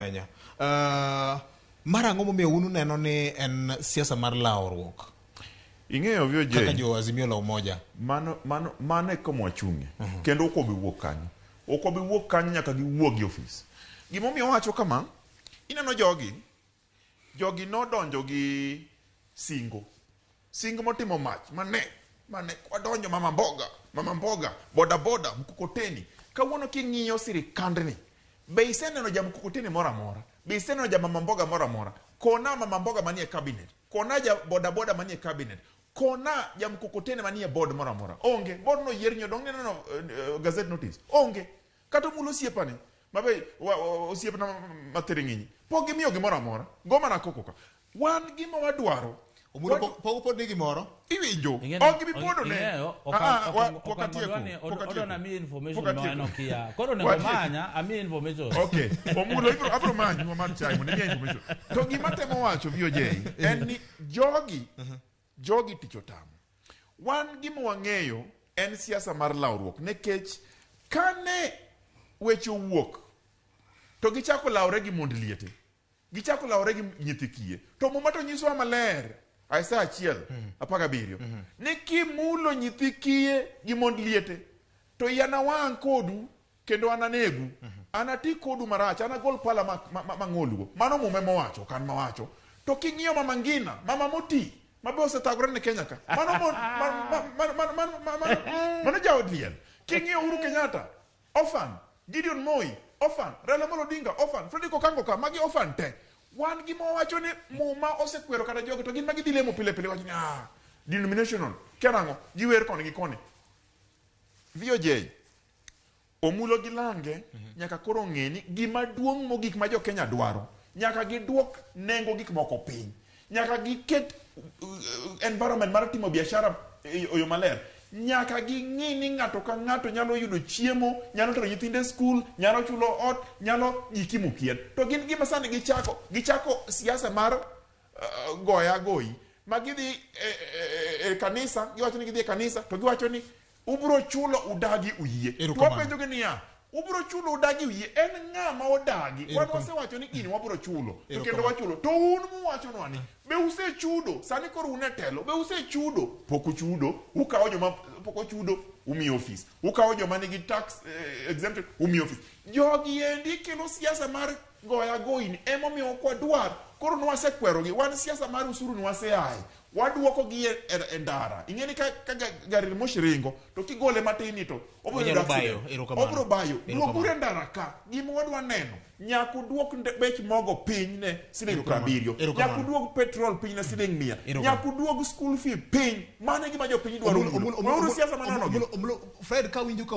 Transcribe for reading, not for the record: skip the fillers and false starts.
Ahinya. Mar ang'o momiyo un uneno ni en siasa mar lawruok? Ing'eyo VOJ. Kaka jo Azimio la Umoja. Mano, mano, mano e kama wachung'e. Kendo ok wabi wuok kanyo. Ok wabi wuok kanyo nyaka giwuog e ofis. Gimomiyo wawacho kama, ineno jogi, jogi nodonjo gi singo. Singo motimo mach mane, mane wadonjo mama mboga, mama mboga, boda boda, mkokoteni. Kawuono king'iyo sirikandni, be iseneno ja mkokoteni moro amora? Be iseneno ja mama mboga moro amora? Kona mama mboga manie cabinet, kona ja boda boda manie cabinet, kona ja mkokoteni manie board moro amora. Onge. Board no yier nyo dong nineno gazette notice. Onge. Kata omulo osiepani, mabe osiepna mathiring'inyi. Pok gimiyo gimoro amora. Go mana koko ka. Wan gima wadwaro. Omulo pok upod ni gimoro. Iwinjo. Ok gibi podo ne. Pok atieko. Pok atieko. Odwa information ma en okia. Koro onego manya, ami information. Okay. Omulo ibro abro manyi wamadh chai mondo imiya information. To gima temo wacho VOJ en ni jogi jogi tich otamo. Wan gima wang'eyo en siasa mar lawruok nikech kane weche owuok to gichako lawre gi mond liete. Gichako lawore gi nyithi kiye. To Muma to nyisowa maler, Isaya achiel, 17, ni kimulo nyithi kiye gi mond liete, to iya nawang' kodu kendo ananegu. Anati kodu marach, anagol pala mang'olugo. Mano Muma ema owacho, ok an mawacho. To king'iyo Mama Ngina, mama moti, ma be osethagore ne Kenya ka, mano mon, ma, ma, ma, ma, ma, ma, ma, mano jaod liel. King'iyo Uhuru Kenyatta, orphan. Gideon Moi, orphan. Raila Amolo Odinga, orphan. Frederick Okango ka, magi orphan te. Wan gima wawacho ni Muma osekwero kata jogi to gin ma gidhi lemo pile pile wacho ni ah, denominational. Kia nang'o? Giwer koni gi koni. VOJ, Omulo gi Lange nyaka koro ng'e ni gima duong' mogik ma jo Kenya dwaro, nyaka giduok nengo gik moko piny. Nyaka giket environment mar timo biashara e yo maler. Nyaka ging'i ni ng'ato ka ng'ato nyalo yudo chiemo, nyalo tero nyithinde e skul, nyalo chulo ot, nyalo jikimu kien. To gin gima sani gichako, gichako siasa mar goya goyi. Ma gidhi e kanisa, giwacho ni gidhi e kanisa, to giwacho ni Ubiro chulo udagi uyie. To Erokamano. wapenjogi niya, ubiro chulo udagi uyie, en ng'a ma odagi? Wan Erokamano. wasewacho ni gini wabiro chulo, to kendo Erokamano. wachulo. To un muwachonwa ni, be usechudo? Sani koro un e telo, be usechudo? Pok uchudo. Ukawo joma pok ochudo, umiyo ofis. Ukawo joma nigi tax exemption, umiyo ofis. Jogi endi kelo siasa mar goya goyini, emomiyo ok wadwar. Koro nwasekwerogi, wan siasa mar usuru nwaseaye. Waduoko gi e ndara. Ing'e ni ka gari moshi ringo to kigole matin ni to obiro yudo Onyalo bayo, accident. erokamano. Obiro bayo. Erokamano. Duokuru e ndara ka. Gima wadwa neno, nyaka uduok bech mogo piny ne siling Erokamano. 70. Erokamano. Nyaka uduog petrol piny ne siling 100. Erokamano. Nyaka uduog school fee piny. Mano e gima jopiny dwaro. Omulo, Omulo. Omulo, Weuru Omulo, siasa manono gi. Omulo, Omulo, Fred ka winjo ka